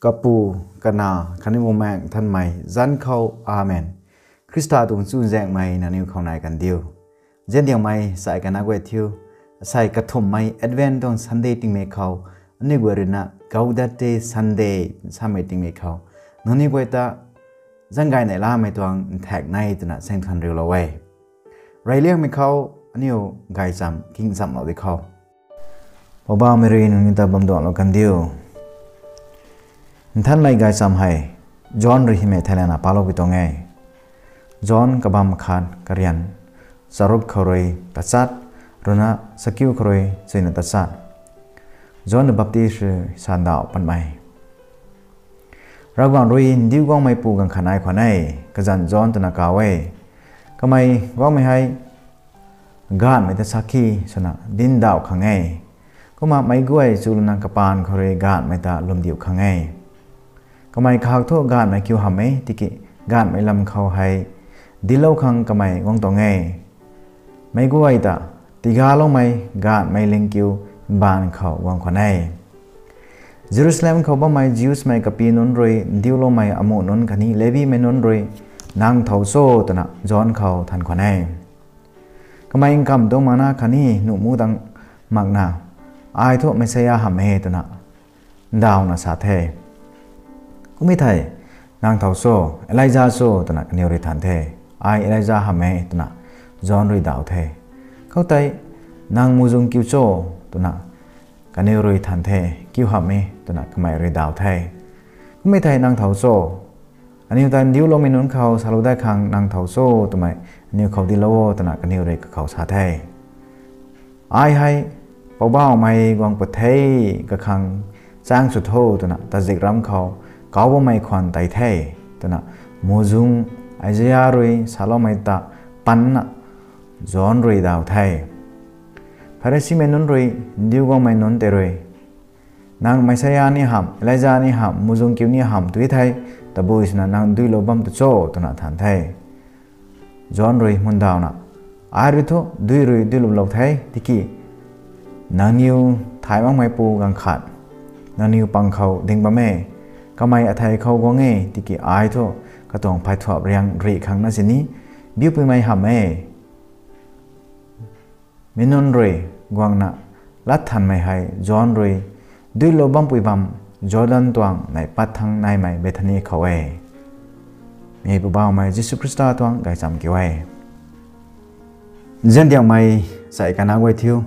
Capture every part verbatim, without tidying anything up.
Kapu, Kanac khatni Bumaengh Nthanmei zanc khou, Amen. Khrista tuang chuzaenghmei nangniw khou nai kan diu. Ziandiangmei sai kana guay thiu, asei kathumhmei Advent tuang Sunday tingmik khou, aniu guay ruina Gaudete Sunday samei tingmik khou, nangniw guay ta zanc gay neihlamei tuang nthaek nei twna saengthan riulou e. Reyliangmei khou, aniu gaychamv kingchamlou di khou. Poubauhmei rui nangniw ta bamduanglou kan diu. Nthanmei gaychamv hei John rui hymei theilayna palou pi tuang e. John kabam khat karian, charuk khou rui tachat, ruina chakiu khou rui chuina tachat. John the Baptist rui sandauh patmei. Ravguangc rui ndiu guangmeipu ganv khat nai khwan e, kazanc John twna kaw e. Kamei guangmei hei gaanhmei ta sakhi swna dindauh khang e. Kumna meic guay chulana kapaan khou rui gaanhmei ta lwmdiu khang e. Kamei kahak thu gaanhmei kiu hamh e, tiki gaanhmei lam khou hei dinclou khang kamei guang tuang e. Meic guay ta tigaloumei gaanhmei lingkiu mbaanv khou guang khwan e. Jerusalem khou bammei Jewsmei kapy nunc rui, ndiuloumei amuh nunc khatni Levimei nunc rui, nang thow cho twna John khou than khwan e. Kamei nkamv tuang makna khatni nuh mu tang makna, ai thu Messiah hamh e twna ndauhna sa the. Kummei thei, nang thow cho, Elija cho twna kaniw rui than the. Ai Elija hamh e twna John rui dauh the. Khoutei, nang muhzwng kiu cho twna kaniw rui than the, kiu hamh e twna kamei rui dauh the. Kummei thei nang thow cho, aniw ta ndiuloumei nunc khou salou dat khang nang thow cho twmei aniw khou dinclou o twna kaniw rui kakhou sa the. Ai hei Poubauhmei guang pat the, kakhang chaeng sw tho twna tazikramv khou kauc bammei khwan tei the, twna muhzwng Isaia rui saloumei ta panna John rui dauh the. Pharisimei nunc rui, ndiu guangmei nunc tei rui, nang Messiah ni hamh, Elija ni hamh, muhzwng kiu ni hamh tu thei, tabui swna nang duilou bam tu cho twna than the. John rui mundauhna, ai rui thu dui rui duiluplou the, tiki nangniw thay makmeipu ganv khat nangniw pang khou ding bam e. Kamei athei khou guang e, tiki ai thu katuang phay thuap riang rih khang na sini biupimei hamh e. Mi nunc rui guangna lat thanmei hei John rui duilou bampui bam Jordan tuang neih pat thangc naimei Bethany khou e. Mi Poubauhmei Jisu Khrista tuang gaychamv kiu e. Nziandiangmei sai kana guay thiu,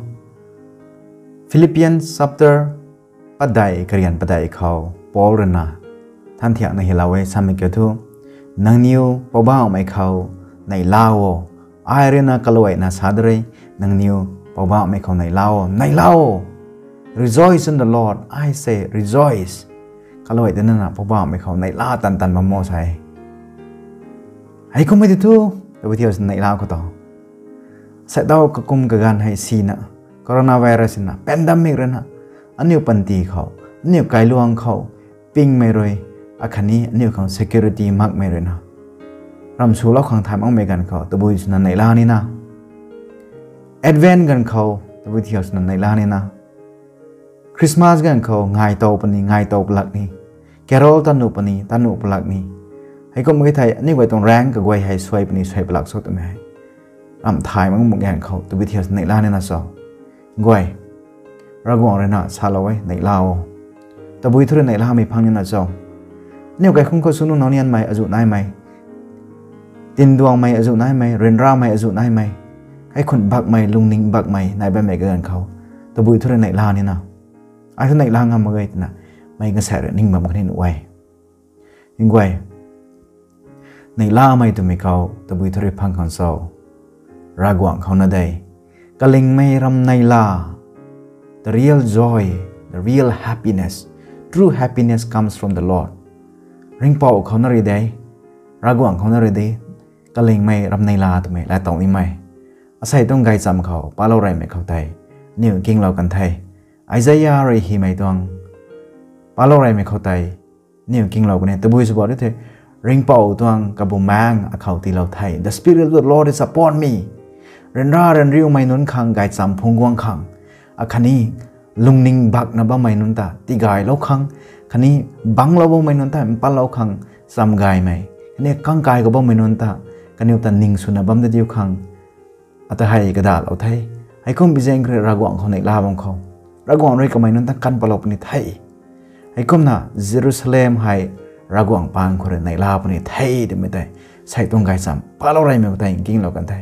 Philippians chapter padeih karian padeih khou Paul ruina than thiakna hylou e, samei kiu thu, nangniw Poubauhmei khou neihla o. Ai ruina kaluaina sa de rui, nangniw Poubauhmei khou neihla o, neihla o. Rejoice in the Lord, I say rejoice. Kaluai de nana Poubauhmei khou neihla tan tan bam o sa e. Hei kummei ti thu, tabui thiu sw neihla khou ta, seidaw kakum kaganv hei sina, coronavirus na, pandemic ruina, aniu panty khou, aniu kailuang khou pingmei rui, akhatni aniu khang security makmei ruina, ramh swlou khang thay makmei ganv khou tabui swna neihla nina, Advent ganv khou tabui thiu swna neihla nina, Christmas ganv khou ngai tow puni, ngai tow palak ni, carol ta nuh puni, ta nuh palak ni, heikum ki thei aniu guay tuang raeng kaguay hei suai puni, suai palak cho twmei hei ramh thay mak muk ganv khou tabui thiu swna neihla nina cho? Guay, Ravguangc ruina salou e, neihla o. Tabui thu rui neihlamei phang nina cho? Aniu kaikhunc khou sw nunc naunianmei azuh naimei, tinduangmei azuh naimei, ryanramei azuh naimei, kaikhunc bakmei, lungning bakmei nai bammei kaganv khou tabui thu rui neihla nina, ai thu neihla ngam mak ge twna meic kasaek rui ning bam khatni nuh e. Nguay, neihlamei twmei khou tabui thu rui phang khang cho? Ravguangc khou na de. Kalingmei ram neihla, the real joy, the real happiness, true happiness comes from the Lord. Ringhpouc khou na rui de, Ravguangc khou na rui de, kalingmei ram neihla twmei laatow nimei. Asei tuang gaychamv khou palou reymei khou tei aniu kinglou kan the. Isaia rui hymei tuang palou reymei khou tei aniu kinglou kan e, tabui sw bam di the. Ringhpouc tuang kabumaengc akhou tiilou the. The Spirit of the Lord is upon me. Ryanra ryanriumei nunc khang gaychamv phungc guang khang, akhatni lungning bakna bammei nunc ta tigaylou khang, Khatni banglou bammei nunc ta mpatlou khang cham gaymei, khatni kangkai khou bammei nunc ta kaniw ta ning swna bam ta diu khang ata hei kadalou the. Heikum bi zaeng khou rui Ravguangc khou neihla bam khou, Ravguangc rui kamei nunc ta kan patlou puni the. Heikumna Jerusalem hei Ravguangc paan khou rui neihla puni the twmei tei sei tuang gaychamv palou reymei khou tei nkinglou kan the.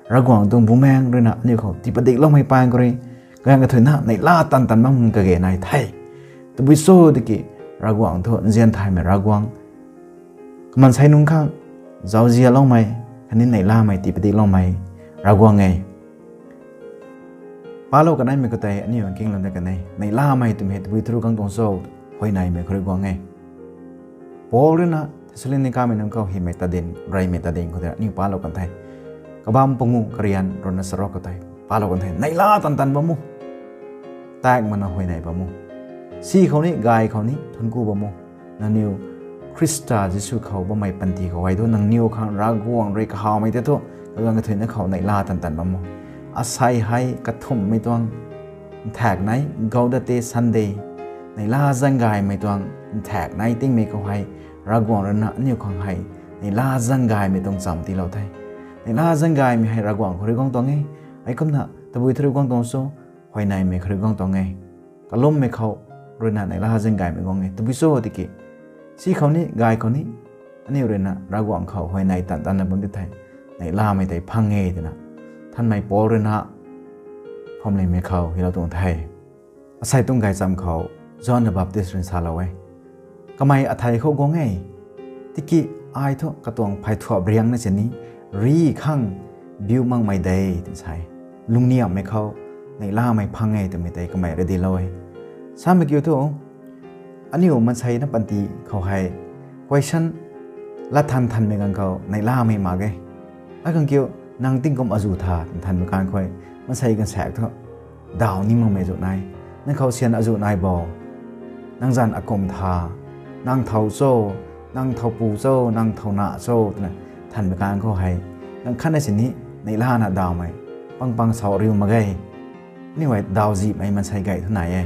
Ravguangc tuang Bumaengh ruina aniu khou tii padikloumei paan khou rui, gaanv kathuina neihla tan tan bam kage nai the. Tabui cho tiki Ravguangc thu nzian thaymei Ravguangc, kamansei nunc khang zauzianloumei, khatni neihlamei tii padikloumei Ravguangc e. Palou kaneimei khou tei aniu nkinglou dat kan e. Neihlamei twmei hei tabui thu rui guang tuang cho? Huayneymei khou rui guang e. Paul ruina Thessalonikamei nunc khou hymei tadin, reymei tadin khou tei aniu palou kan the. Kabam pangu karian ruina charuk khou tei palou kan the. Neihla tan tan bam o. Tak mana huayney bam o. Si khou ni, gay khou ni, thuancku bam o. Nangniw Khrista Jisu khou bammei panty khou hei thu nangniw khang Ravguangc rui kahawmei tei thu, kaganv kathuina khou neihla tan tan bam o. Asei hei kathumhmei tuang nthaekc nei, Gaudete Sunday, neihla zaeng gaymei tuang nthaekc nei tingmei khou hei, Ravguangc ruina aniu khang hei neihla zaeng gaymei tuang cham tiilou the. Neihla zaeng gaymei hei Ravguangc khou rui guang tuang e. Heikumna tabui thu rui guang tuang cho? Huayneymei khou rui guang tuang e. Kalummei khou ruina neihla zaeng gaymei guang e. Tabui cho tiki si khou ni, gay khou ni, aniu ruina Ravguangc khou huayney tan tanna bam di thei, neihlamei tei phang e twna Nthanmei Paul ruina phuamlingmei khou hylou tuang the. Asei tuang gaychamv khou John the Baptist ruina salou e. Kamei athei khou guang e, tiki ai thu katuang pheithuap riangna sini ri khang biu makmei de, twna sa e. Lungniamhmei khou neihlamei phang e twmei tei kamei rui dinclou e. Samei kiu thu, aniu maansei na panty khou hei question lat than thanmei ganv khou neihlamei mak ge. Ai khang kiu, nang tingkum azuh tha, twna thanmei ganv khou maansei ganv saek thu daw ni makmei azuh nai. Nang khou syan azuh nai bo? Nang zanc akum tha? Nang thow cho? Nang thow pu cho? Nang thow na cho? Twna thanmei ganv khou hei, nang khatna sini neihlana dawmei pang pang sau riu mak ge. Aniu hei dawzihmei maansei gay thu nai e.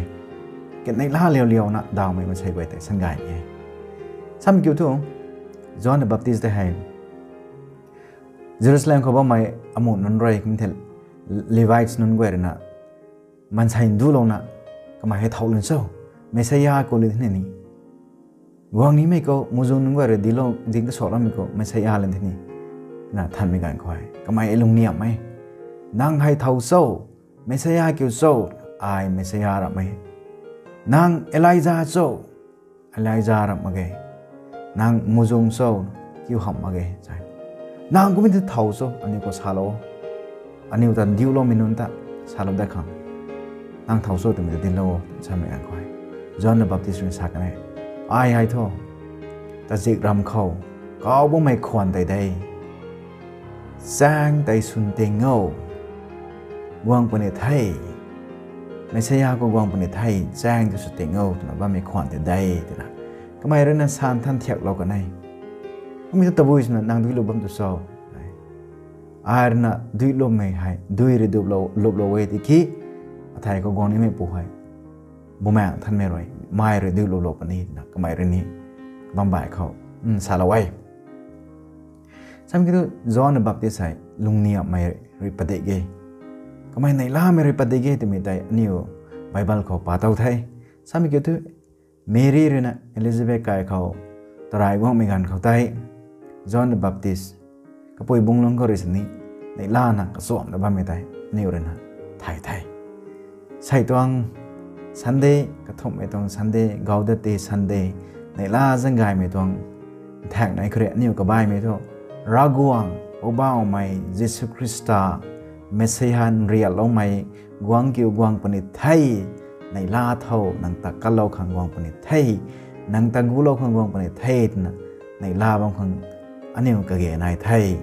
Kaniw neihla liau liauna dawmei maansei guay tei san gaymei e. Samei kiu thu, John the Baptist tei hei Jerusalem khou bammei amuh nunc rui kum the, Levites nunc guay ruina maansei ndulouna, kamei hei thow lun cho, Messiah khou lun thini, guang nimei khou muhzwng nunc guay rui dinclou, dinc kasuakloumei khou Messiah lun thini, na thanmei ganv khou hei kamei lungniamhmei, nang hei thow cho, Messiah kiu cho? Ai Messiah ramh e. Nang Elijah cho? Elijah ramh mak ge. Nang muhzwng cho? Kiu hamh mak ge, sa e. Nang kummei ta thow cho? Aniu khou salou, aniu ta ndiuloumei nunc ta salou dat khang, nang thow cho twmei ta dinclou, samei ganv khou hei John the Baptist ruina sa kan e, ai hei thu tazik ram khou kau bammei khwan tei de, chaeng tei swn ting o, guang puni the, Messiah khou guang puni the, chaeng tei swn ting o twna bammei khwan tei de, twna kamei ruina san than thiaklou kan e. Kummei thu tabui swna nang duilou bam tu cho? Ai ruina duiloumei hei dui rui duplou, luplou e tiki, athei khou guang nimeipu hei Bumaengh Nthanmei rui, mei rui duiluplou puni, twna kamei rui ni bam baih khou salou e. Samei kiu thu, John the Baptist hei lungniamhmei rui padik e, kamei neihlamei rui padik e twmei tei aniu Bible khou pa tow the. Samei kiu thu, Mary ruina Elizabeth kai khou tarai guangmei ganv khou tei, John the Baptist kapui bungc lungc khou rui sini neihlana kachuamna bammei tei aniu ruina thay the. Sei tuang Sunday, kathumhmei tuang Sunday, Gaudete Sunday, neihla zaeng gaymei tuang nthaekc nei khou rui aniu kabaimei thu, Ravguangc Poubauhmei Jisu Khrista, Messiah nriatloumei guang kiu guang puni the, neihla thow nang ta kalou khang guang puni the, nang ta gulou khang guang puni the, twna neihla bam khang aniu kage nai the.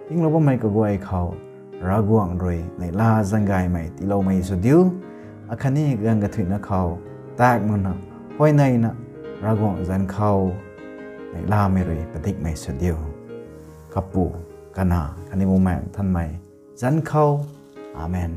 Kinglou bammei kaguay khou Ravguangc rui neihla zaeng gaymei tiiloumei sw diu, akhatni ganv kathuicna khou tak makna huayneyna Ravguangc zanc khou neihlamei rui padikmei sw diu. Kapu, Kanac khatni Bumaengh Nthanmei zanc khou. Amen.